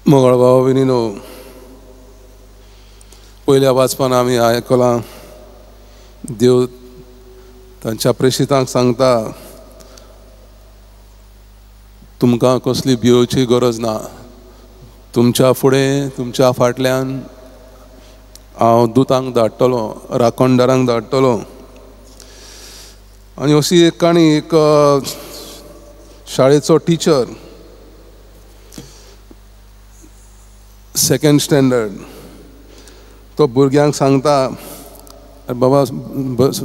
मोगळ भाव भयणीनो, पयल्या वाचपान आमी आयकलां, देव तांच्या प्रेषितांक सांगता, तुमकां कसली भियोवची गरज ना, तुमच्या फुडें तुमच्या फाटल्यान हांव दुतांक धाडटलो, राखणदारांक धाडटलो. आनी अशी एक काणी, एक शाळेचो टिचर, सेकेंड स्टँडर्ड, तो भुरग्यांक सांगता, बाबा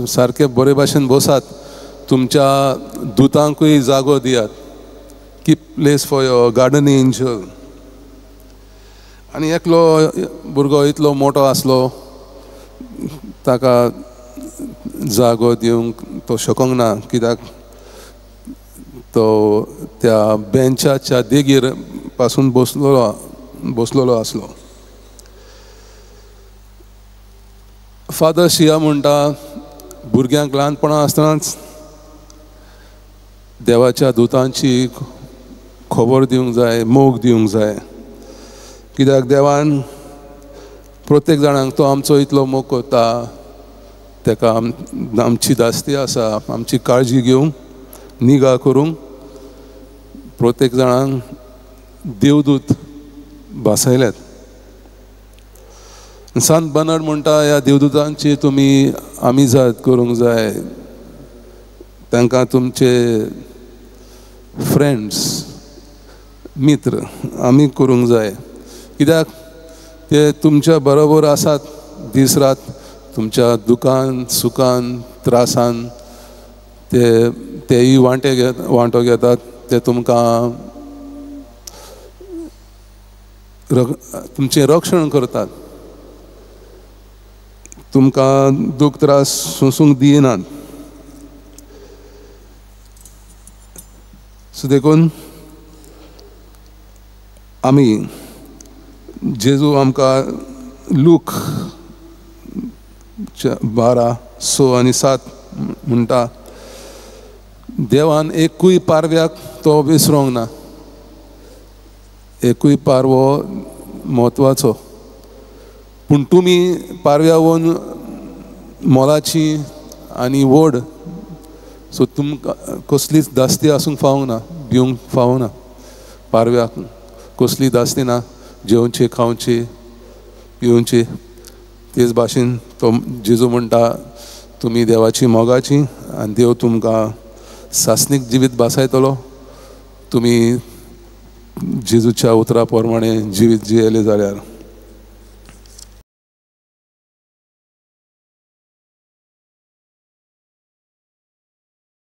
सारके बरे भाशेन बसात, तुमच्या दुतांकूय जागो दियात, Keep place for your guardian angel. आनी एकलो भुरगो इतलो मोटो आसलो, ताका जागो दिवंक तो शकोंक ना, कित्याक तो त्या बेंचाच्या देगीर पासून बसलेलो आसलो. फादर शिया म्हणटा, भुरग्यांक ल्हानपणा आसतनाच देवाच्या दुतांची खबर दिवंक जाय, मोग दिवंक जाय, कित्याक देवान प्रत्येक जाणांक तो आमचो इतलो मोग करता, ताका आमची दास्ती आसा, आमची काळजी घेवंक, निगा करूंक प्रत्येक जाणांक देवदूत भासयल्यात. संत बर्नार्ड म्हणटा, ह्या देवदूतांची तुमी आमिजाद करूंक जाय, तांकां तुमचे फ्रेंड्स, मित्र आमी करूंक जाय, कित्याक ते तुमच्या बरोबर आसात दीस रात, तुमच्या दुखान सुखान त्रासान ते तेय वांटो घेतात, ते तुमकां तुमचें रक्षण करतात, तुमकां दूख त्रास सोंसूंक दिनात. सो देखून आमी जेजू आमकां लूक 12:6 आनी 7 म्हणटा, देवान एकूय पारव्याक तो विसरोंक ना, एकूय पारवो म्हत्वाचो, पूण तुमी पारव्यावन मोलाची आनी व्हड, सो तुमकां कसलीच दास्ती आसूंक फावना, भिवंक फावना. पारव्याक कसली दास्ती ना, जेवची, खावची, पिवची. तेच भाशेन तो जेजू म्हणटा, तुमी देवाची मोगाची आनी देव तुमकां सासणीक जिवीत भासायतलो, तुमी जेजूच्या उतरा प्रमाणे जिवीत जियेले जाल्यार.